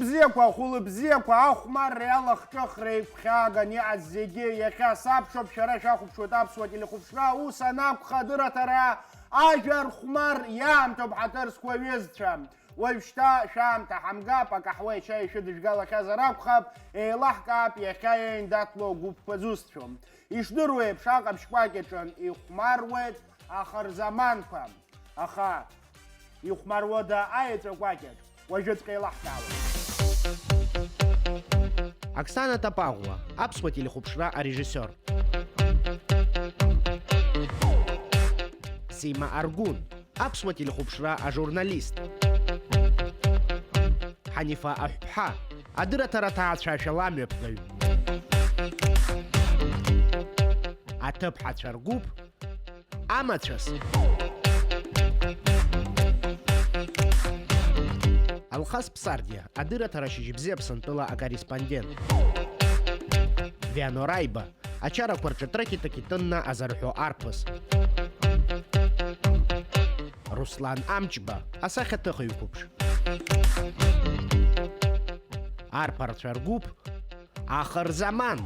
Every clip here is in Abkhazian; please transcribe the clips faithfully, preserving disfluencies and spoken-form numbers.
Бзиақәа, ахәылбзиақәа, ахәмарреи алахҿыхреи гәхьааган иҟаз зегьы, иахьа сабшоуп, шәара шәахәаԥшуеит аԥсуа телехәаԥшра, ус анакәха, адырраҭара Ажәа рхәмар иаамҭоуп, ҳаҭыр зқәу аҩызцәа. Уажәшьҭа шәаамҭа ҳамгап, акаҳуеи ачаи шәыдыжәгалахьазар акәхап, еилаҳкаап иахьа иеиндаҭло агәыԥқәа зусҭцәоу. Ишдыру еиԥш, аҟаԥшь кәакь аҿы ихәмаруеит ахырзаманқәа. Аха ихәмаруада аеҵәа кәакьаҿ? Уажәыҵәҟьа еилаҳкаауеит. Оксана Тапаӷәуа, аԥсуа телехәаԥшра арежиссиор. Сима Аргәын, аԥсуа телехәаԥшра ажурналист. Ҳанифа Аҳәԥҳа, адырраҭара аҭаацәа ашәала амҩаԥгаҩ. Аҭыԥҳацәа ргәыԥ Амацәыс. Алхас Ԥсардиа, адырраҭара Шьыжьбзиа Аԥсынтәыла акорреспондент. Виано Раиба, ачарақәа рҿы тракитак итәынна азырҳәо арԥыс. Руслан Амҷба, асахьаҭыхыҩ қәыԥш. Арԥарцәа ргәыԥ Ахырзаман.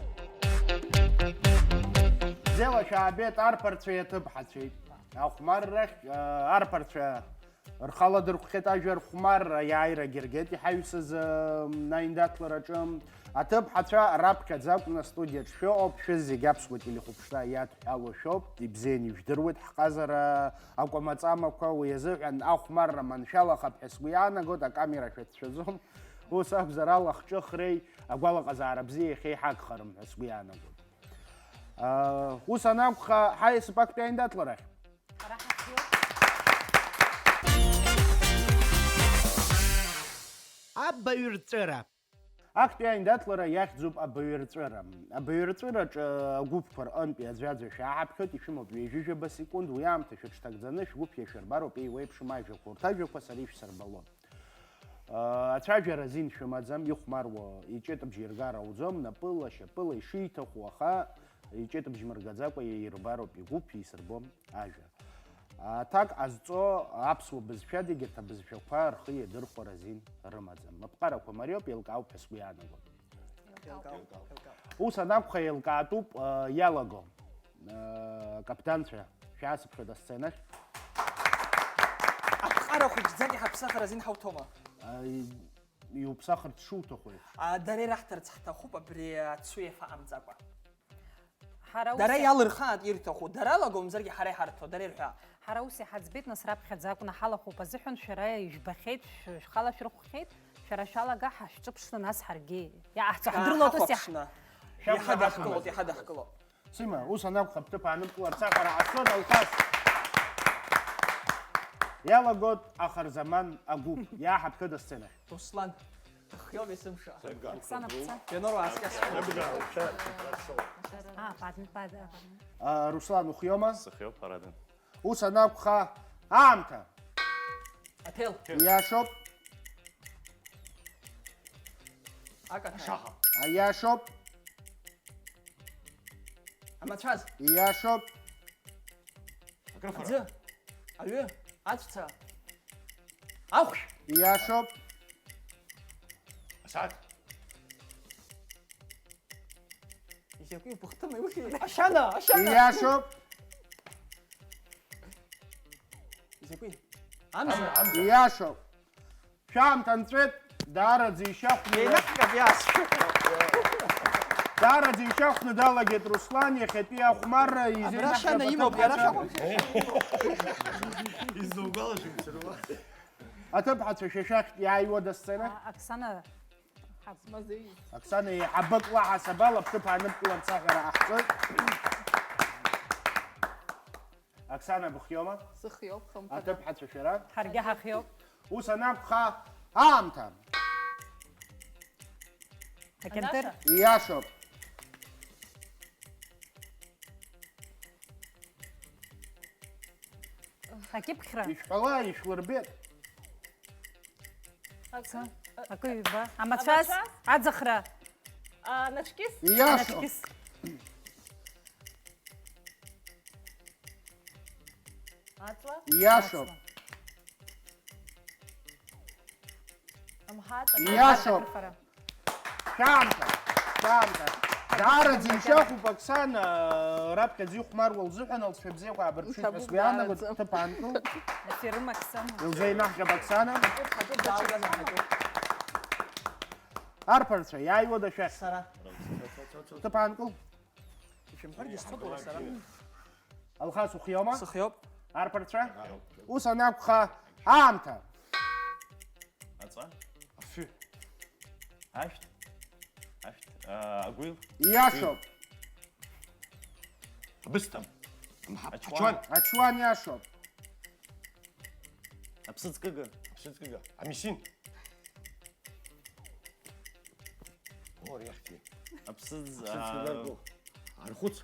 Бзиала шәаабеит, арԥарцәеи аҭыԥҳацәеи. Ахәмаррахь, э, арԥарцәа рхала дырхәхьеит ажәа рхәмарра, аиааирагьы ргеит иҳаҩсыз, э, аиндаҭлараҿы. Аҭыԥҳацәа раԥхьаӡа акәны астудиаҿ шәыҟоуп, шәызегь аԥсуа телехәаԥшра иадҳәалоу шәоуп, ибзианы ижәдыруеит ҳҟазара акәамаҵамақәа, уи азыҳәан ахәмарра маншәалахап ҳәа сгәы иаанагоит, акамера шәацәшәаӡом. Ус акәзар, алахҿыхреи агәалаҟазаара бзиа иахьа иҳагхарым ҳәа сгәы иаанагоит. Ус анакәха, ҳаиасып актәи аиндаҭларахь. Ара ҳахиоуп. Абаҩрҵәыра. Актәи аиндаҭлара иахьӡуп абаҩрҵәыра. Абаҩрҵәыраҿы агәыԥқәа рҟынтәи аӡәаӡәа шәааҳаԥхьоит, ишәымоуп ҩажәижәаба секунд, уи аамҭа шәыҽҭагӡаны шәгәыԥ иашәырбароуп еиуеиԥшым ажәақәа. Урҭ ажәақәа сара ишәсырбалон. Ацәажәара азин шәымаӡам, ихәмаруа иҷытыбжь иргар ауӡом, напыла, шьапыла, ишиҭаху, аха иҷытыбжь мыргаӡакәа иаирбароуп игәыԥ, исырбом ажәа. Аҭак ҟазҵо аԥсуа бызшәада егьырҭ абызшәақәа рхы иадырхәар азин рымаӡам. Аԥҟарақәа мариоуп, еилкаауп ҳәа сгәы иаанагоит. Еилкаауп. Ус анакәха, еилкаатәуп, а, иалаго. А, каԥданцәа, шәаасыԥхьоит асценахь. Аԥҟара хәыҷӡак иҳаԥсахыр азин ҳауҭома? А, и-, иуԥсахырц шуҭаху еиԥш. А, дара ираҳҭарц ҳҭахуп абри ацу иафа ҟамҵакәа. Ҳара ус Дара иа- иалырхаат ирҭаху, дара лагомзаргьы ҳара иҳарҭо, дара ирҳәа. Ҳара ус иҳаӡбеит, нас раԥхьаӡа акәны ҳалахәуп азыҳәан, шәара ижәбахьеит, шә-, шәхала шәрыхәхьеит, шәара шәалага ҳашәҿыԥшны, нас ҳаргьы иааҳцо ҳдырлоит, ус иаҳ- Ҳахәаԥшны. Шәаб Иҳадаҳкылоит, ҳахәаԥшны. Иҳадаҳкылоит. Сима, ус анакәха, бҭыԥ ааныбкыларц аҟара ҟасҵоит, Алхас. Иалагоит ахырзаман агәыԥ. Иааҳаԥхьоит асценахь. Руслан, хиоуп есымша. Оксана, бца. Виано, аскьас. А, падн, падн, падн. А, Руслан, ухиоума? Сыхиоуп, ҳәарада. Ус анакәха, аамҭа. Аҭел. Иашоуп. Акаҭа. Ашаха. Иашоуп. Амацәаз. Иашоуп. Акрыфара. Аӡы. Аҩы. Аҵәца. Ахәшә. Иашоуп. Асааҭ. Изакәи убыхҭыми уи? Ашьана, ашьана. Иашоуп. Изакәи? Амза. Амза. Иашоуп. Шәаамҭа нҵәеит, даараӡа ишьахәны. Еинаҳкап иаасшәы. Даараӡа ишьахәны далагеит Руслан, иахьатәи ахәмарра изеинаҳкап. Абра ашьана имоуп, иара шәакәым. Изугәалашәом, Сергей. Аҭыԥҳацәа, шәа шәахь иааиуада асцена? А, Оксана. Смазеи. Оксана, еиҳабык лаҳасабала бҭыԥ ааныбкыларц аҳәара ҟаҳҵоит. Оксана, быхиоума? Сыхиоуп, хымԥада. Аҭыԥҳацәа шәара? Ҳаргьы ҳахиоуп. Ус анакәха, аамҭа. Акьанҭыр. Анаша. Ииашоуп. Акьыԥхьра. Ишәҳәала, ишәлырбеит. Ак-, акы ҩба. Амацәаз, амацәаз? Аӡахра. А, наҿкьыс? Ииашоуп. Анаҿкьыс. Аҵла? Ииашоуп. Аҵла. Иашоуп. Шәаамҭа, шәаамҭа. Даараӡа ишәахәуп, Оксана, раԥхьаӡа ихәмаруа лзыҳәан алҵшәа бзиақәа аабырԥшит ҳәа сгәы иаанагоит, ҭыԥ аанкыл. Ус ирымак сымоуп. Илзеинаҳҟьап, Оксана. Арԥарцәа, иааиуада шәахь? Сара. Ҭыԥ аанкыл. Ишәымҳәаргьы сцоит уара сара. Алхас, ухиоума? Сыхиоуп. Арԥарцәа? Ус анакәха, аамҭа! Аҵәа? Афҩы. Ашәҭ? Ашәҭ. Аа, агәил? Иашоуп. Абысҭа. Амҳа-, ачуан. Ачуан. Ачуан иашоуп. Аԥсыӡкыга. Аԥсыӡкыга. Амисин. Ор иахьӡи. Аԥсыӡ, аԥсыӡ аа, идаргоу. Архәыц.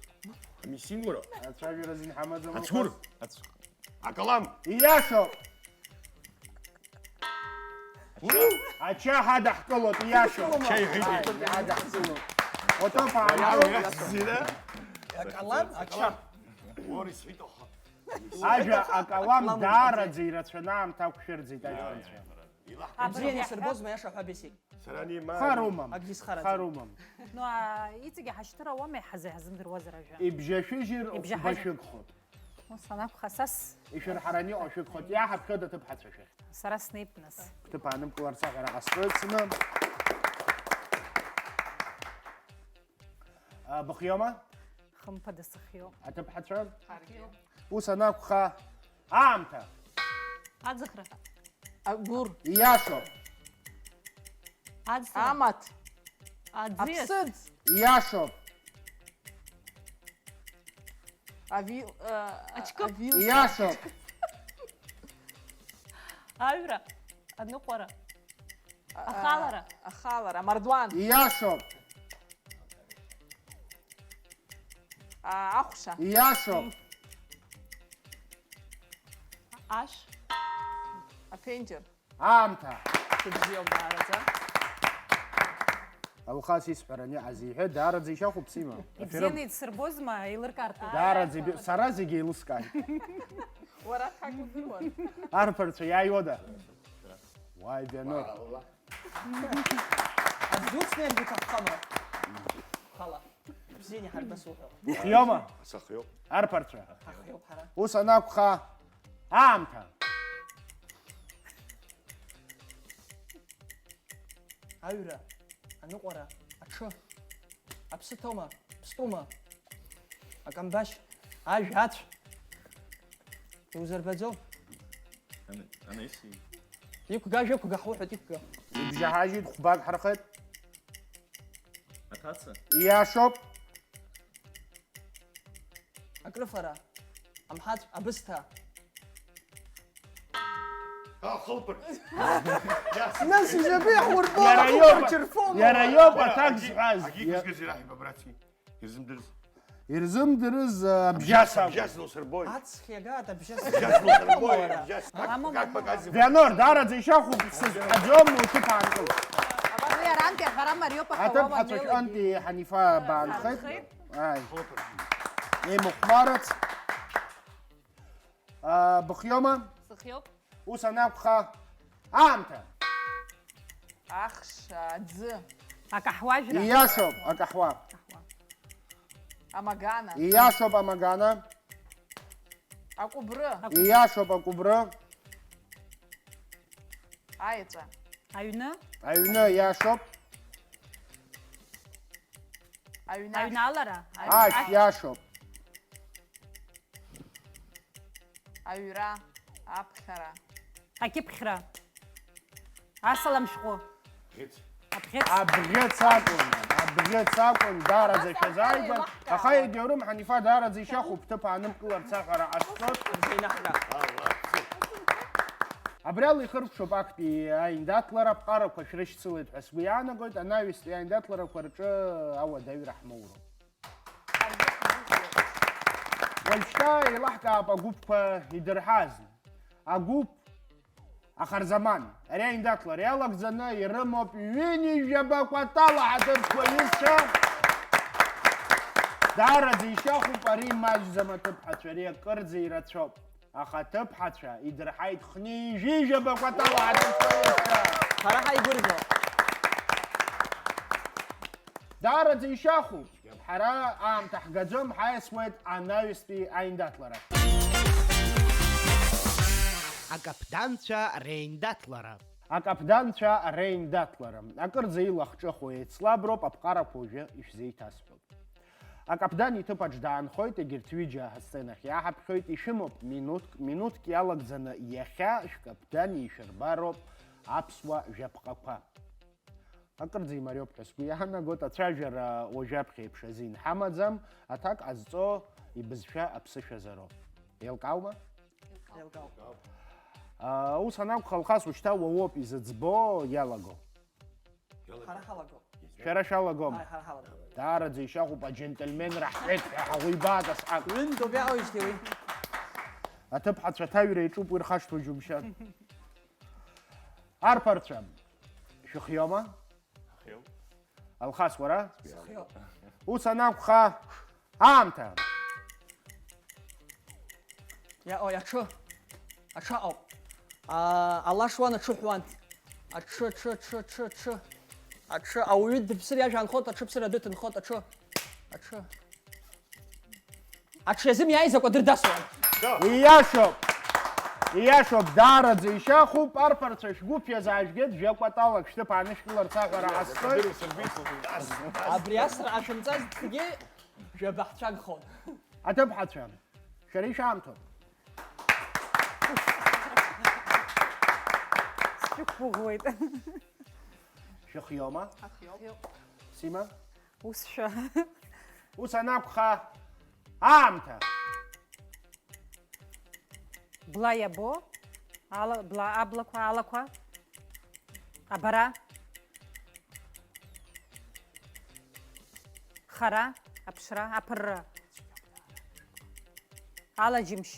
Амисин уара. Ацәажәара азин ҳамаӡам. Ацәгәыр. Ацә-, акалам. Ииашоуп. Ача. Ача ҳадаҳкылоит, ииашоуп. Ача иҳәеит. Ҳадаҳкылоит. Отоп аамҭоуп. Иахьӡи, да? Акалам, ача. Ор исҳәеит, аха. Ажәа акалам даараӡа ирацәаны аамҭа ақәшәырӡит ажәланцәа. Абзианы сырбозма, иаша ҳәа бесик. Сара ани ма. Харумам. Акгьы схараӡам. Харумам. Ну, а, иҵегьы ҳашьҭыр ауама, иҳазы-, иҳазымдыруазар ажәа? Ибжьашәыжьыр, ибжьаҳажьыр. Хәба шәыгхоит. Ус анакәха, са с-, ишәырҳараны иҟоу шәыгхоит. Иаҳаԥхьода ҭыԥҳацәа шәахь. Сара снеип, нас. Ҭыԥ аанымгыларц аҳәара ҟасҵоит сымам. А, быхиоума? Хымԥада сыхиоуп. Аҭыԥҳацәа? Ҳаргьы. Ус анакәха, аамҭа. Аӡахра. Агәыр. Ииашоуп. Аӡра. Амаҭ. Аӡиас. Аԥсыӡ. Ииашоуп. Ави-, э, ачкы. Авил. Ииашоуп. Аҩра. Аныҟәара. А-, ахалара. Ахалара. Амардуан. Ииашоуп. А, ахәша. Ииашоуп. Ашә. Аԥенџьыр. Аамҭа. Шәыбзиоуп даараӡа. Алхас исҳәараны иҟаз иҳәеит, даараӡа ишьахәуп сима. Ибзианы идсырбозма, еилыркаарҭа? Даараӡа иби-, сара зегьы еилыскааит. Уара ҳак удыруан. Арԥарцәа иааиуада? Уааи, Вианор. Аӡә дуцны иаргәаҭаххама? Хала. Бзианы ҳарба суҳәо. Ухиоума? Сахиоуп. Арԥарцәа. Ҳахиоуп ҳара. Ус анакәха, аамҭа. Аҩра, аныҟәара, аҽы, аԥсы ҭоума, ԥстәума, акамбашь, ажә, ацә. Иузырбаӡом? Ана-, анаиси. Иқәга, ажә ықәга, ҳуҳәоит, иқәга. Ибжьаҳажьит, хәбак ҳархеит. Аҭаца. Ииашоуп. Акрыфара. Амҳаҵә, абысҭа. Ахылԥырт. Нас изакәи ахурбал, иара иоуп, ахылԥырт ҽырфома? Иара иоуп аҭак зҳәаз. Агьигызгаз ираҳиба, братцәеи. Ирзымдырыз. Ирзымдырыз, а, абжьас акәын. Абжьас лусырбои. Ацхь иагааит, абжьас. Абжьас лусырбои, абжьас. Как, как показывает. Вианор, даараӡа ишьахәуп, сызҳәаӡом, уҭыԥ аанкыл. Уи арантәи аҳәара мариоуп, аха уа аҭыԥҳацәа уаннеилакгьы. Шәҟәантәи Ҳанифа баанхеит. Баанхеит. Ааи. Еимыхәмарыц. А, быхиоума? Сыхиоуп. Ус анакәха, аамҭа. Ахш, аӡы. Акаҳуажәра. Ииашоуп, акаҳуа. Акаҳуа. Амагана. Ииашоуп, амагана. Акәыбры. Акәыбры. Ииашоуп, акәыбры. Аеҵәа. Аҩны. Аҩны, ииашоуп. Аҩны. Аҩналара. Ашә, ииашоуп. Аҩра, аԥхьара. Акьыԥхьра. Асалам шәҟәы. Бӷьыц. Абӷьыц. Абӷьыц акәын, абӷьыц акәын, даараӡа шәазааигәан. Аха егьаурым, Ҳанифа даараӡа ишьахәуп, ҭыԥ аанымкыларц аҳәара ҟасҵоит. Абри ала ихыркәшоуп актәи аиндаҭлара, аԥҟарақәа шәрышьцылеит ҳәа сгәы иаанагоит, анаҩстәи аиндаҭларақәа рҿы ауадаҩра ҳмоуроуп. Уажәшьҭа еилаҳкаап агәыԥқәа идырҳаз. Агәыԥ Ахарзаман. Ари аиндаҭлара иалагӡаны ирымоуп ҩынҩажәаба кәатала ҳаҭырқәа, ҩызцәа. Даараӡа ишьахәуп, ари маҷӡам аҭыԥҳацәа, ари акырӡа ирацәоуп. Аха аҭыԥҳацәа идырҳаит хынҩажәижәаба кәатала ҳаҭырқәа, ҩызцәа. Ҳара ҳаигәырӷьо. Даараӡа ишьахәуп. Ҳара аамҭа ҳгаӡом, ҳаиасуеит анаҩстәи аиндаҭлара. Акаԥданцәа реиндаҭлара. Акаԥданцәа реиндаҭлара. Акырӡа илахҿыху еицлаброуп, аԥҟарақәа уажәы ишәзеиҭасҳәоит. Акаԥдан иҭыԥаҿ даанхоит, егьырҭ ҩыџьа асценахь иаҳаԥхьоит, ишәымоуп минуҭк, минуҭк иалагӡаны иахьа шәкаԥдан ишәырбароуп аԥсуа жәаԥҟақәа. Акырӡа имариоуп ҳәа сгәы иаанагоит, ацәажәара уажәаԥхьа еиԥш азин ҳамаӡам, аҭак ҟазҵо ибызшәа аԥсышәазароуп. Еилкааума? Еилкаауп. Ус анакәха, Алхас, ушьҭа уа уоуп изыӡбо иалаго. Ҳара ҳалаго. Шәара шәалагом. Ааи, ҳара ҳалаго. Даараӡа ишьахәуп, аџьентельменра ҳҳәеит ҳәа ҳаӷәибаат асҟак. Ҩынтәоуп иаауижьҭеи уи. Аҭыԥҳацәа аҭаҩра иаҿуп, уи рхашҭуа џьумшьан. Арԥарцәа, шәыхиома? Алхас, уара? Схиоуп. Ус анакәха, аамҭа. Иа-, ой, аҽы. Аҽы ауп. Аа, алашуан аҽыҳәуан. Аҽы, аҽы, аҽы, аҽы, аҽы. Аҽы, ауаҩы дыԥсыр иажәа анхоит, аҽыԥсыр адәы ҭынхоит, аҽы. Аҽы. Аҽы иазымиааиз акәадыр дасуан. Ииашоуп. Ииашоуп, даараӡа ишьахәуп, арԥарцәа шәгәыԥ иазаажәгеит, жәа-кәаталак шәҭыԥ аанышәкыларц аҳәара ҟасҵоит. Абри асра ашәымҵазҭгьы жәаба ҳцәагхон. Аҭыԥҳацәа, шәара ишәаамҭоуп. Сшәықәгәыӷуеит. Шәыхиома? Сима? Усшәа. Ус анакәха, аамҭа. Бла иабо, ала, бла, аблақәа, алақәа, абара, хара, аԥшра, аԥырра, алаџьымшь,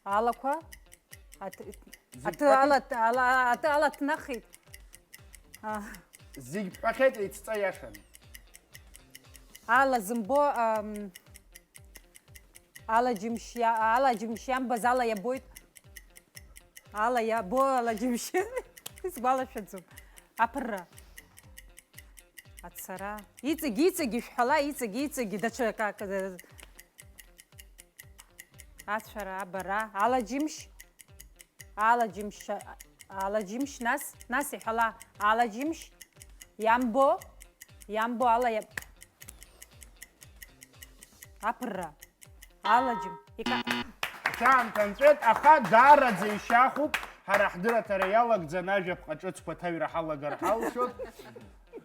алақәа, аҭ-, аҭы ала, ала, аҭы алаҭнахит. А. Зегь бҳәахьеит, еицҵа иашан. Ала зымбо, ам, Ала џьымшь иа-, ала џьымшь иамбаз ала иабоит. Ала иабо, ала џьымшь. Исгәалашәаӡом. Аԥырра. Ацара. Иҵегь, иҵегь ишәҳәала, иҵегь, иҵегь даҽа акы, акы, ацәара, абара, ала џьымшь. Ала џьымшь, ала џьымшь, нас, нас иҳәала, ала џьымшь, иамбо, иамбо, ала иаб-, аԥырра, ала џьым-, ика-, Шәаамҭа нҵәеит, аха даараӡа ишьахәуп, ҳара ҳдырраҭара иалагӡан ажәаԥҟа ҿыцқәа ҭаҩра ҳалагар ҳалшоит.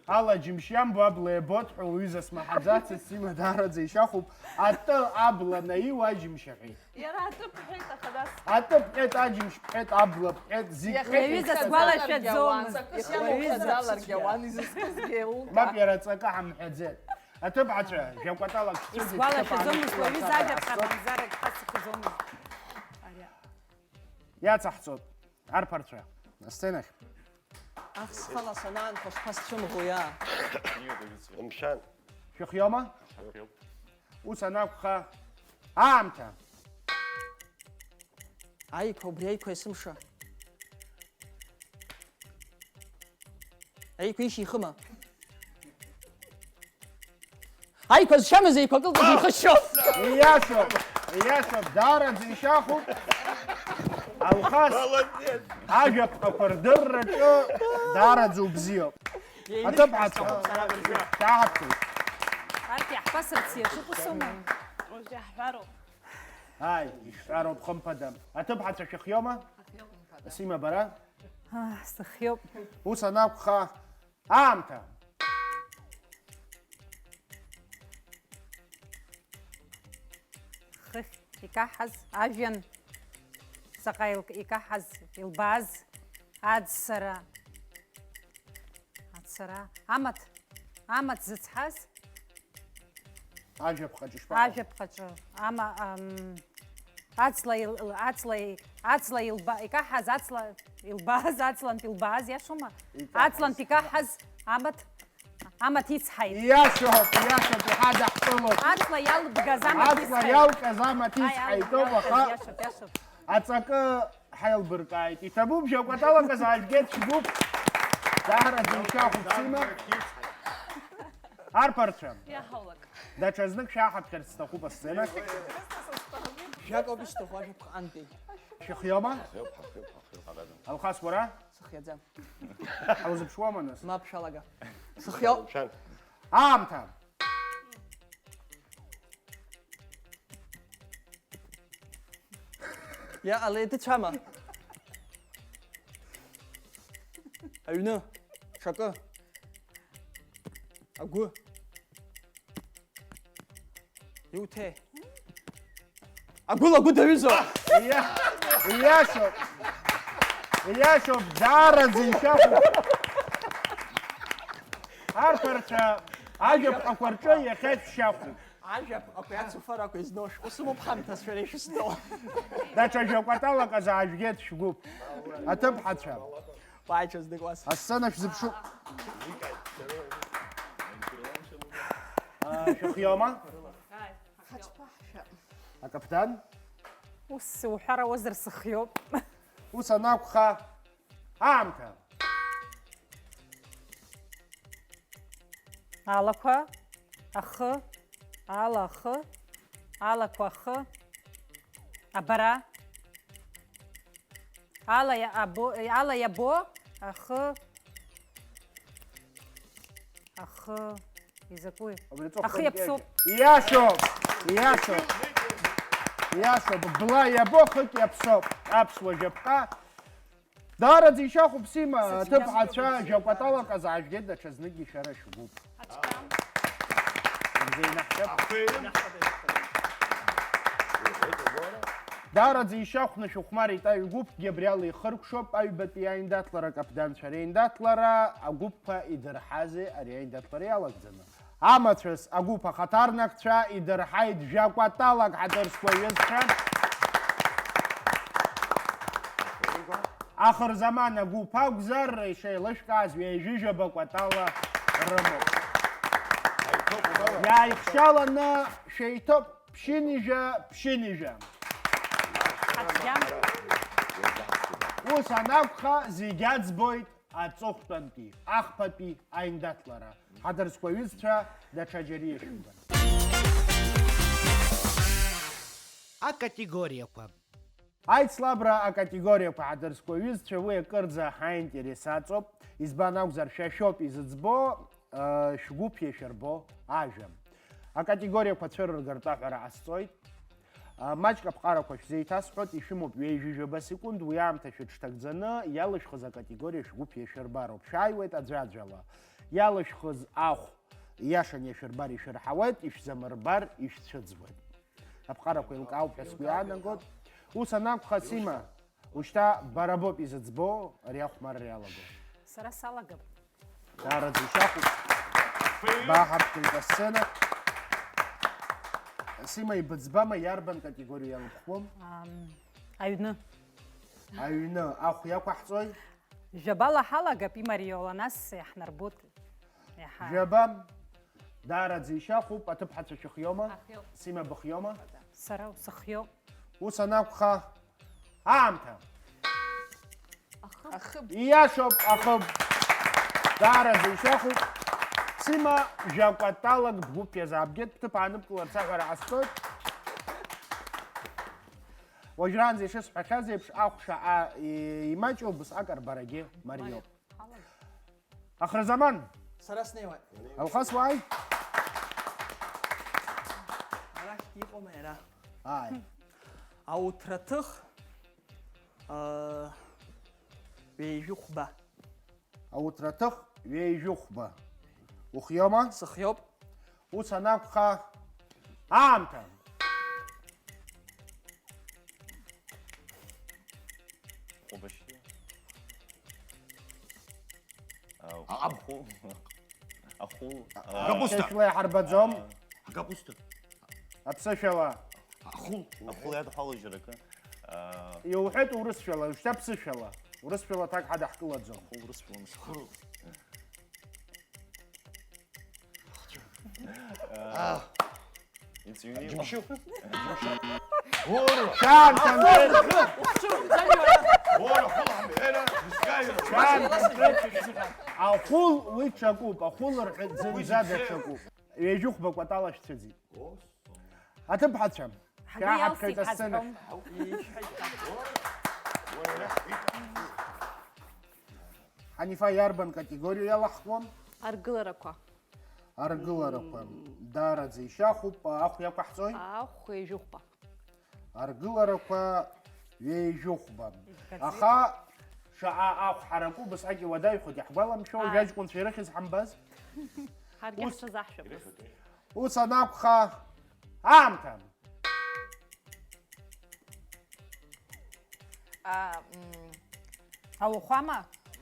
Ала џьымшь иамбо абла иабот ҳәа уҩыза смаҳаӡацызт, Сима даараӡа ишьахәуп, атәы абла наиуа аџьымшь аҳәеит. Иара атәы бҳәеит, аха нас. Атәы бҳәеит, аџьымшь бҳәеит, абла бҳәеит, зегь Иаха бҳәеит. Иҩыза сгәалашәаӡомызт. Ҵакыс иамоуп, иамоуп, иамоуп, иамоуп. Мап, иара ҵакы ҳамҳәаӡеит. Аҭыԥҳацәа, жәакәаталак шәцәыӡит, Исгәалашәаӡомызт, шәҭыԥ уаҩы аанышәкыларц зажәа ҳәа ҳаҳасҵоит. Бзарак ҳаццакӡомызт. Иацаҳҵоит, арԥарцәа, асценахь. Ах, схала санаанхо шԥасцәымӷу, иа? Умшәан. Шәыхиома? Ус анакәха, аамҭа. Аиқәа, убри аиқәа есымша. Аиқәа ишьихыма? Аиқәа зшьамыз еиқәа кылкыз ихышьшьо. Ииашоуп, ииашоуп, даараӡа ишьахәуп. Алхас, молодец, ажәаԥҟақәа рдырраҿы даараӡа убзиоуп. Аҭыԥҳацәа, шәааҳаԥшит. Арҭ иаҳԥасырц иаҿуп усома? Уажә иаҳҳәароуп. Ааи, ишәҳәароуп, хымԥада. Аҭыԥҳацәа шәыхиома? Сима, бара? Аа, сыхиоуп. Ус анакәха, аамҭа. Хыхь икаҳаз, ажәҩан заҟа ил-, икаҳаз, илбааз, аӡсара. Аӡсара. Амаҭ, амаҭ зыцҳаз. Ажәаԥҟаҿы ишԥаҟоу? Ажәаԥҟаҿы. Ама, ам, аҵла ил-, аҵла и-, аҵла илба-, икаҳаз, аҵла илбааз, аҵлантә илбааз, иашоума? Икаҳаз. Аҵлантә икаҳаз амаҭ, амаҭ ицҳаит. Ииашоуп, ииашоуп, иҳадаҳкылоуп. Аҵла иалбгаз амаҭ ицҳаит. Аҵла иалҟьаз амаҭ ицҳаитоуп, аха иашоуп, иашоуп. Аҵакы ҳаилбыркааит. Иҭабуп, жәакәаталак азаажәгеит, шәгәуп. Даараӡа ишәахәаԥшума? Арԥарцәа, иаҳаулак. Даҽа знык шәаҳаԥхьарц сҭахуп асценахь. Жәак ауп исҭаху, ашәаԥҟантәи. Шәыхиома? Алхас, уара? Сыхиаӡам. Ҳаузыԥшуама, нас? Мап, шәалага. Сыхиоуп. Аамҭа! Иаҟала иҭыцәама? Аҩны, ҽакы, агәы, иуҭеи? Агәыла агәы даҩызоуп! Иа-, иашоуп! Иашоуп, даараӡа ишәахәуп! Арԥарцәа, ажәаԥҟақәа рҿы иахьа шәшәахәуп. Ажәаԥҟақәеи ацуфарақәеи зноу шәҟәы сымоуп ҳамҭас шәара ишәызҭоу. Даҽа жәакәаталак азаажәгеит шәгәыԥ. Аҭыԥҳацәа. Бааи, ҽазнык уас. Асцена шәзыԥшуп. А, шәыхиома? Ҳаҽԥаҳшәап. Акаԥдан? Ус уҳәар ауазар сыхиоуп. Ус анакәха, аамҭа. Алақәа, ахы, ала ахы, алақәа ахы, абара. Ала иа-, або-, ала иабо, ахы. Ахы. Изакәи? Абри аҵыхәтәантәи ахы иаԥсоуп. Иашоуп! Иашоуп! Иашоуп! Бла иабо, хык иаԥсоуп. Аԥсуа жәаԥҟа. Даараӡа ишьахәуп, Сима, сыцәгьа аҭыԥҳацәа, сыцәгьа. Жьакәаталак азаажәгеит даҽазныкгьы шәара шәгәыԥ. Аҵәа. Мзеинаҳәап. Даараӡа ишьахәны шәыхәмарит аҩгәыԥгьы, абри ала ихыркәшоуп аҩбатәи аиндаҭлара акаԥданцәа реиндаҭлара, агәыԥқәа идырҳазеи ари аиндаҭлара иалагӡаны? Амацәыс агәыԥ ахаҭарнакцәа идырҳаит жәакәаталак ҳаҭыр зқәу аҩызцәа. Ахырзаман агәыԥ акәзар, ишеилышәкааз ҩажәижәаба кәатала рымоуп. Иааихшьаланы шәеиҭоуп, ԥшьынҩажәа, ԥшьынҩажәа. Ус анакәха, зегь аӡбоит. Аҵыхәтәантәи, ахԥатәи аиндаҭлара. Ҳаҭыр зқәу аҩызцәа даҽаџьара иашәымган. Акатегориақәа. Аицлабра акатегориақәа, ҳаҭыр зқәу аҩызцәа, уи акырӡа ҳаинтерес аҵоуп. Избан акәзар, шәа шәоуп изыӡбо, э, шәгәыԥ иашәырбо ажәа. Акатегориақәа цәырыргартә аҳәара ҟасҵоит. А, маҷк аԥҟарақәа шәзеиҭасҳәоит, ишәымоуп ҩажәижәаба секунд, уи аамҭа шәыҽҭагӡаны, иалышәхыз акатегориа шәгәыԥ иашәырбароуп. Шәааиуеит аӡәаӡәала. Иалышәхыз ахә иашан иашәырбар ишәырҳауеит, ишәзамырбар ишәцәыӡуеит. Аԥҟарақәа еилкаауп ҳәа сгәы иаанагоит. Ус анакәха, Сима, ушьҭа бара боуп изыӡбо ари ахәмарра иалаго. Сара салагап. Даараӡа ишьахәуп. Баҳаԥхьоит асцена. Сима, ибыӡбама, иарбан категориа иалыбхуам? Ам, аҩны. Аҩны, ахә иақәаҳҵои? Жәабала ҳалагап, имариоула, нас иаҳнарбоит. Иаҳа. Жәаба, даараӡа ишьахәуп, аҭыԥҳацәа шәыхиома? Ахиоуп. Сима, быхиома? Сара усыхиоуп. Ус анакәха, аамҭа. Ахыб. Иашоуп, ахыб. Даараӡа ишьахәуп. Сима, жәакәаталак бгәыԥ иазаабгеит, бҭыԥ ааныбкыларц аҳәара ҟасҵоит. Уажәраанӡа ишысҳәахьаз еиԥш, ахә шаҟа и-, имаҷу, убысҟак арбарагьы мариоуп. Ахырзаман! Сара снеиуеит. Алхас, уааи? Арахь иҟоума иара? Ааи. Ауҭраҭых, аа, ҩеижәихәба. Ауҭраҭых ҩеижәихәба. Ухиома? Сыхиоуп. Ус анакәха, аамҭа! Ҟәыбашьы. Ау. А, аб- Ахәы. Ахәы. А, а, капуста. Ԥсышәала иҳарбаӡом. А. Акапуста. Аԥсышәала. Ахәы. Ахәы иадҳәалоу џьара акы. А. Иуҳәеит урысшәала, ушьҭа ԥсышәала. Урысшәала аҭак ҳадаҳкылаӡом. Ахәы урысшәала мсхәы. А. Иҵыҩны иҟоу. Џьымшьы. Шьаан, конкрет. Шьаан, конкрет. Ахәыл уи ҽакуп, ахәыл рҳәеит зынӡа даҽакуп. Ҩажәи хәба кәатала шәцәыӡит. Аҭыԥҳацәа, шәааҳаԥхьоит асценахь. Ҳанифа, иарбан категориа иалаҳхуан? Аргыларақәа. Аргыларақәа. Даараӡа ишьахәуп, ахә иақәаҳҵои? Ахә ҩажәи хәба. Аргыларақәа ҩажәи хәба. Аха шаҟа ахә ҳараку, убасҟак иуадаҩхоит, иаҳгәаламшәо, жәаҷкәынцәа ирыхьыз ҳамбаз? Ҳаргьы ҳҽазаҳшәап. Ус анакәха, аамҭа! А, м, Ауахәама?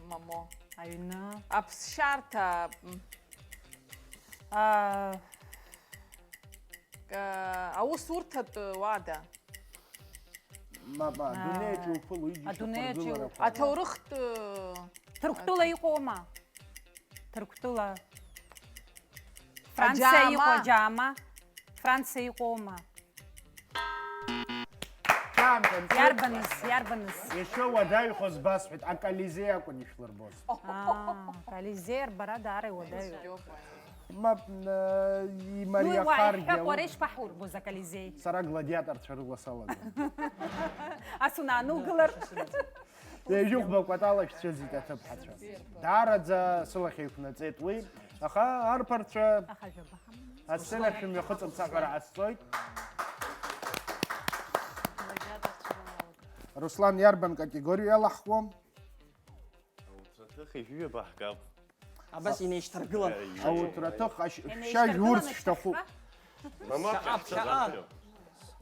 Мамо. Аҩны. Аԥсшьарҭа, м, А, а, аусурҭатә уада. Мап, а, адунеиаҿ иуԥыло, иџьашьақәа, адунеиаҿ ргыларақәа. Иуԥыло. Аҭоурыхтә, Ҭырқәтәыла иҟоума? Ҭырқәтәыла. Франциа иҟоу аџьаама. Аџьаама. Франциа иҟоума? Ҿамҭан, ҿамҭан. Иарбаныз, иарбаныз? Ишыуадаҩхоз басҳәеит, аколизеи акәын ишәлырбоз. Аа, аколизеи арбара даара иуадаҩуп. Мап, н-, имариахаргьы. Ну, уааиҳәа, уара ишԥаҳурбоз аколизеи? Сара гладиаторцәа рыла салагон. Ас унаанугылар? Ҩажәи хәба кәатала шәцәыӡит аҭыԥҳацәа. Даараӡа сылахь еиқәнаҵеит уи, аха арԥарцәа асцена шәымҩахыҵырц аҳәара ҟасҵоит. Руслан, иарбан категориа иалаҳхуа? Ауҭраҭых ижәҩа баҳгап. Абас инеишьҭаргылан. Ауҭраҭых ашь-, шьажь урц шьҭахуп.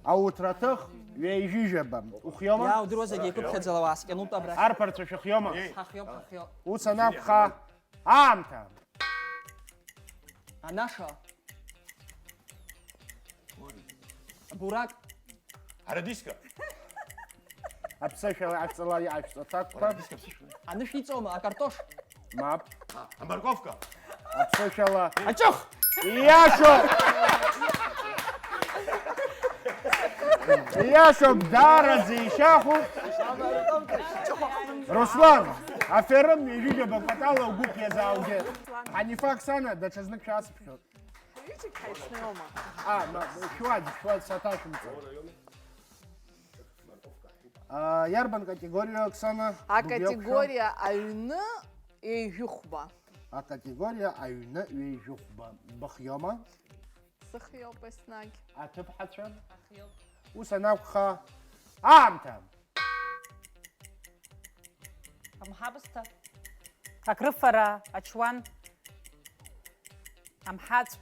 Ауҭраҭых ҩажәижәаба. Ухиома? Иаудыруазаргьы еиқәыԥхьаӡала уааскьанутә абрахь. Арԥарцәа шәыхиома? Ҳахиоуп, ҳахиоуп. Ус анакәха, аамҭа. Анаша. Абурак. Ҳарадиска. Аԥсышәала ашәҵала иашәҵа аҭакқәа. Ҳарадиска аԥсышәала. Анышә иҵоума, акартош? Мап. А, аморковка. Аԥсышәала. Аҷых! Иашоуп! Иашоуп, даараӡа ишьахәуп. Руслан, аферым ҩажәижәаба кәатала угәы ԥиазааугеит. Ҳанифа, Оксана, даҽазнык шәасыԥхьоит. Ҳҩыџьагь ҳаицныҟәома? А, ма, шәуаӡ, шәуаӡ, саҭашәымҵан. А, иарбан категориа, Оксана? Акатегориа аҩны ҩажәи хәба. Акатегориа аҩны ҩажәи хәба. Быхиома? Сыхиоуп еснагь. Аҭыԥҳацәа? Ахиоуп. Ус анакәха, аамҭа! Амҳабысҭа. Акрыфара, ачуан, амҳаҵә,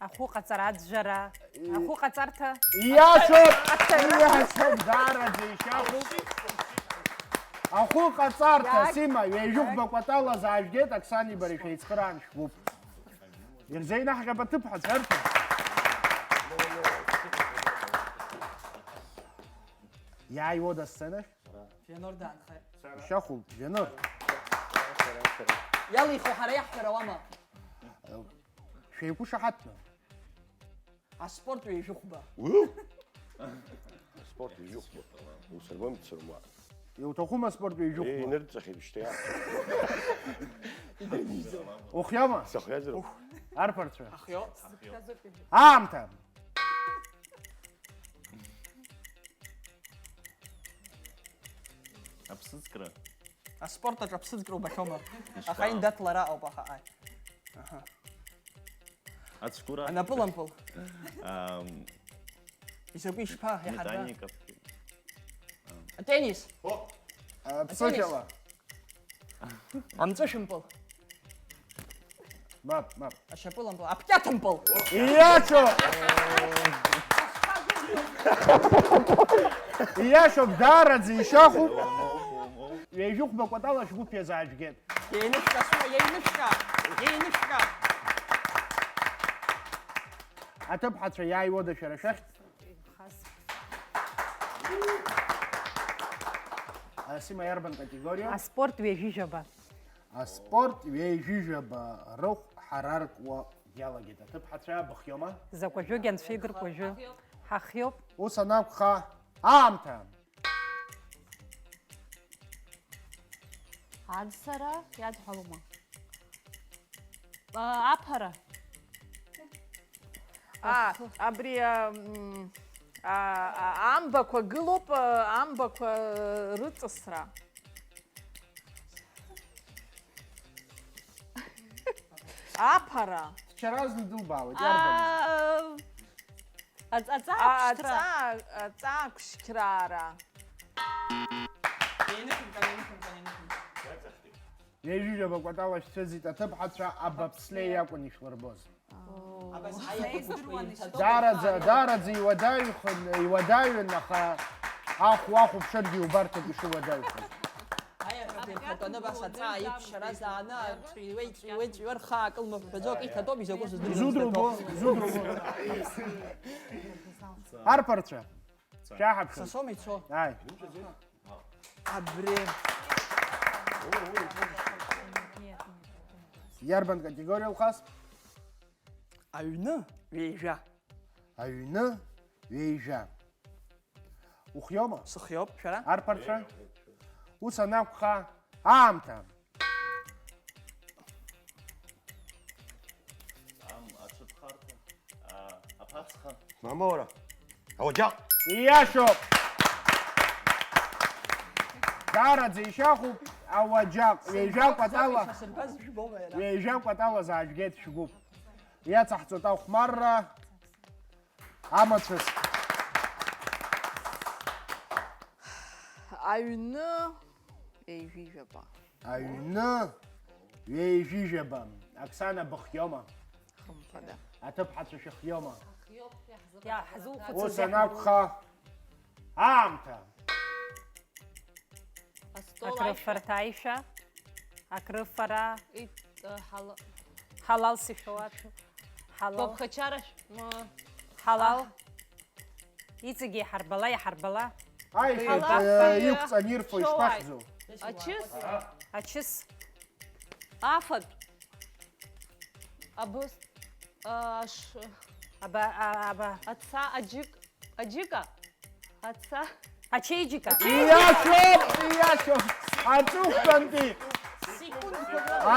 ахәы ҟаҵара, аӡәӡәара, ахәы ҟаҵарҭа. Иашоуп! Аҭ-, аҭ-, иашоуп, даараӡа ишьахәуп. Ахәы ҟаҵарҭа, иаг-, Сима, ҩажәи хәба кәатала заажәгеит, Оксани бареи шәеицхыраан шәгәыԥ. Ирзеинаҳҟьап аҭыԥҳацәа, арԥыс. Иааиуада асценахь? Фенор даанхеит. Ишьахәуп, Венор. Иалихо ҳара иаҳҳәар ауама? Шәеиқәышаҳаҭны. Аспорт ҩажәи хәба. Уу! Аспорт ҩажәи хәба. Усырбом, дсырма. Иуҭахума аспорт ҩажәи хәба? Инырҵахьеит шьҭа. Ухиома? Сахиазароуп. Арԥарцәа. Ахио. Аамҭа. Аԥсыӡкра. Аспорт аҿы аԥсыӡкра убахьоума? Ишԥа? Аха индаҭлара ауп, аха, ааи. Аҳа. Ацәкура. Анапылампыл. Ам, изакәи, ишԥа, иаҳарба? Метаника. Атеннис. О! Аԥсышәала. Амҵәышәымпыл. Мап, мап. Ашьапылампыл. Аԥкьаҭымпыл. Иашоуп! Иашоуп, даараӡа ишьахәуп. Ҩажәи хәба кәатала шәгәыԥ иазаажәгеит. Иеиныфҟьа, сура, иеиныфҟьа, иеиныфҟьа. Аҭыԥҳацәа, иааиуада шәара шәахь? Асима, иарбан категориа? Аспорт ҩажәижәаба. Аспорт ҩажәижәаба, рыхә ҳараркуа Иалагеит аҭыԥҳацәа, быхиома? Закә ажәогьы анцәа идыркуа ажәы. Ҳахиоуп. Ус анакәха, аамҭа! Аӡсара иадҳәалома? А, аԥара. А, абри, а, м, а, а, амбақәа гылоуп, а, амбақәа рыҵысра. Аԥара. Дшьаразны дылбаауеит, иарбан? А, аҵ-, аҵаа А, ԥшьҭра. Аҵаа, аҵаа қәшьқьраара. Ҩажәижәаба кәатала шәцәыӡит аҭыԥҳацәа, абаԥслеи иакәын ишәлырбоз. Абас аиаҳәақәа Даараӡа, даараӡа иуадаҩхын, иуадаҩын, аха ахә уахәаԥшыргьы иубарҭоуп ишыуадаҩхаз. Аиаҳәақәа ирхатәаны абас аҵаа иқәшьара зааны, ҵәиуеит, ҵәиуеит, ҵәиуа рхы аакылмыҳәҳәаӡо акы иҭатәоуп, изакәу сыздырӡом. Изудруго, изудруго. Арԥарцәа, шәаҳаԥшын. Са соума ицо? Ааи. Абри. Иарбан категориа ухас? Аҩны ҩеижәа. Аҩны ҩеижәа. Ухиоума? Сыхиоуп, шәара? Арԥарцәа? Ус анакәха, аамҭа! Ам, ацәыԥхарҭа, а, аԥацха. Мамоура. Ауаџьаҟ. Ииашоуп. Даараӡа ишьахуп ауаџьаҟ. Ҩажәа кәатала. Ҩажәа кәатала заажәгеит шәгәыԥ. Иацаҳҵоит ахәмарра. Амацәыс. Аҩны ҩажәижәаба. Аҩны ҩажәижәаба. Оксана, быхиома? Хымԥада. Аҭыԥҳацәа шәыхиома? Иаҳзухәыцыз. Ус анакәха, аамҭа. Астол аишәа. Акрыфарҭа аишәа. Акрыфара. Ит-, э, ҳала-, ҳалал сышәоуа. Ҳалал. Гәаԥхачара шә-, м-, Ҳалал. Аҳ. Иҵегьы иҳарбала, иҳарбала. Аишәа, Ҳалал, э, э, иқәҵан ирфо шәоуааит. Ишԥахьӡу? Ачыс. Ачыс. Афатә. Абыс. Э, аш-, Аба, а, аба. Аца, аџьык. Аџьыка? Аца? Ачеиџьыка. Иашоуп, иашоуп. Аҵыхәтәантәи.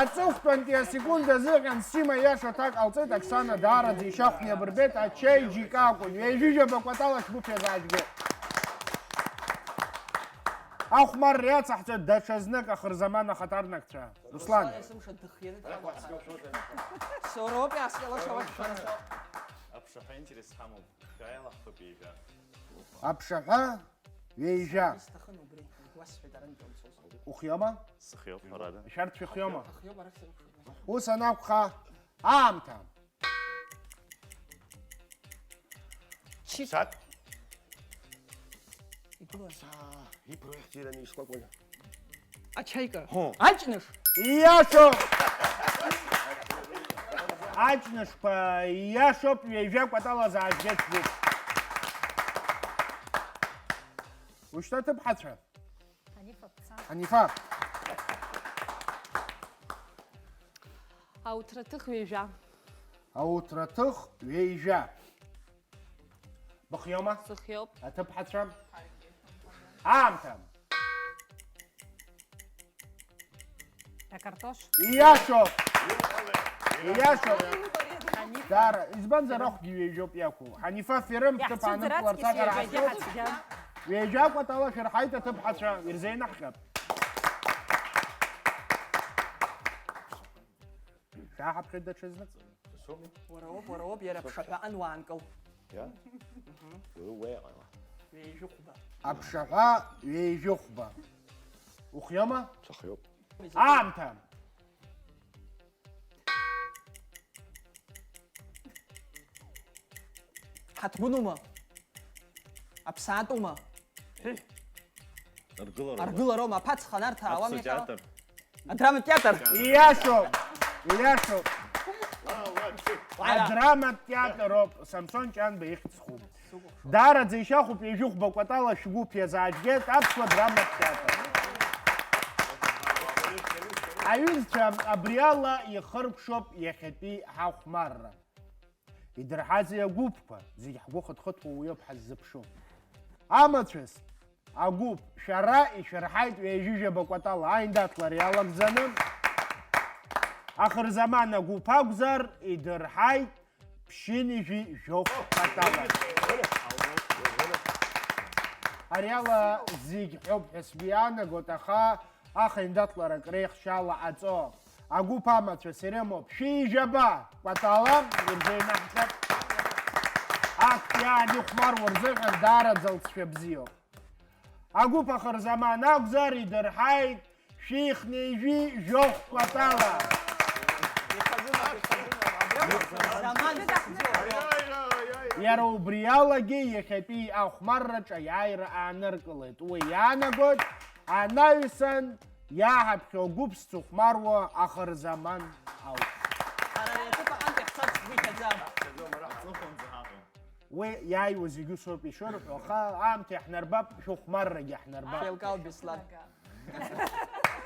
Аҵыхәтәантәи асекунд азыҟьан Сима иаша аҭак ҟалҵеит, Оксана даараӡа ишьахәны иабырбеит, ачеиџьыка акәын. Ҩажәижәаба кәатала шәгәыԥ иазаажәгеит. Ахәмарра иацаҳҵоит даҽа знык ахырзаман ахаҭарнакцәа. Руслан. Руслан есымша дыхианы дҟалоит. Соуроуп иаасҟьалаша уахь шәара. Аԥшаҳәа интерес ҳамоуп. Шәааилаҳхып ҩажәа. Аԥшаҳәа ҩажәа. Исҭахын убри, уасҳәеит арантәи уцозар. Ухиома? Сыхиоуп, ҳәарада. Шәарҭ шәыхиома? Ахиоуп, арахь сарықәшәоит. Ус анакәха, аамҭа. Чик. Сак. Игылан. Са, ипроект ираны ишкәакәаны. Ачаика. Ҳо. Аҷныш. Ииашоуп! Аҷнышқәа ииашоуп, ҩажәа кәатала заажәгеит шәгәыԥ. Ушьҭа аҭыԥҳацәа. Ҳанифа, бца. Ҳанифа. Ауҭраҭых ҩажәа. Ауҭраҭых ҩажәа. Быхиома? Сыхиоуп. Аҭыԥҳацәа. Аамҭа. Акартош. Ииашоуп! Ииашоуп! Даара, избанзар, ахәгьы ҩажәоуп иақәу. Ҳанифа, ферым, ҭыԥ аанықәларц аҟара ҳаҿуп. Ҩажәа кәатала шәырҳаит аҭыԥҳацәа, ирзеинаҳҟьап. Шәаҳаԥхьоит даҽазнык. Уара уоуп, уара уоуп, иара аԥшаҳәа ануаанкыл. Иа? Мгм. Уи уеиҟала. Ҩажәихәба. Аԥшаҳәа ҩажәихәба. Ухиома? Сыхиоуп. Аамҭа! Ҳаҭгәынума? Аԥсаатәума? Аргылароума? Аргылароума? Аԥацха нарҭаа, аԥсуа уамеи театр. Адраматә театр. Ииашоуп, ииашоуп. Адраматә театр ауп, Самсон Ҷанба ихьӡ зху. Даараӡа ишьахәуп ҩажәихәба кәатала шәгәыԥ иазааџьгеит аԥсуа драматә театр. Аҩызцәа, абри ала ихыркәшоуп иахьатәи ҳахәмарра. Идырҳазеи агәыԥқәа, зегь ҳгәы хыҭхыҭуа уи ауп ҳаззыԥшу. Амацәыс, агәыԥ, шәара ишәырҳаит ҩажәижәаба кәатала аиндаҭлара иалагӡаны. Ахырзаман агәыԥ акәзар, идырҳаит ԥшьынҩажәи жәохә кәатала. Ари ала зегь ҳәоуп ҳәа сгәы иаанагоит, аха ахаиндаҭлара акреихшьала аҵо агәыԥ амацәыс ирымоуп шәи жәаба кәатала ирзеинаҳҵап. Актәи аан ихәмаруа рзыҳәан даараӡа лҵшәа бзиоуп. Агәыԥ ахырзаман акәзар, идырҳаит шәи хнеижәи жәохә кәатала. Иара убри алагьы иахьатәи ахәмарраҿ аиааира ааныркылеит. Уи иаанагоит, анаҩсан иааҳаԥхьо агәыԥ зцыхәмаруа ахырзаман ауп. Ҳара ари аҭыԥ аҟынтәи ҳцарц ҳгәы иҭаӡам. Уи иааиуа зегь усоуп ишырҳәо, аха аамҭа иаҳнарбап, шәыхәмаррагьы иаҳнарбап. Шәеилкаау, Беслан.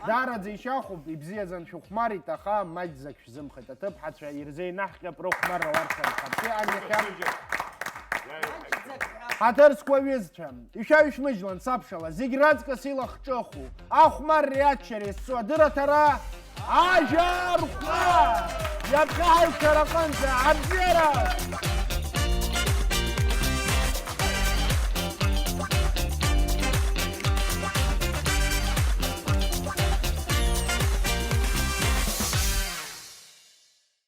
Даараӡа ишьахәуп, ибзиаӡан шәыхәмарит, аха маҷӡак шәзымхеит. Аҭыԥҳацәа ирзеинаҳҟьап рыхәмарра уарҭар рхатәы анахьа. Ҳаҭыр зқәу аҩызцәа, ишәаҩшәмыжьлан сабшала, зегь раҵкыс илахҿыху, ахәмарреи аччареи зцу адырраҭара, Ажәа рхәа! Иаԥхьа ҳаиқәшәараҟынӡа абзиара!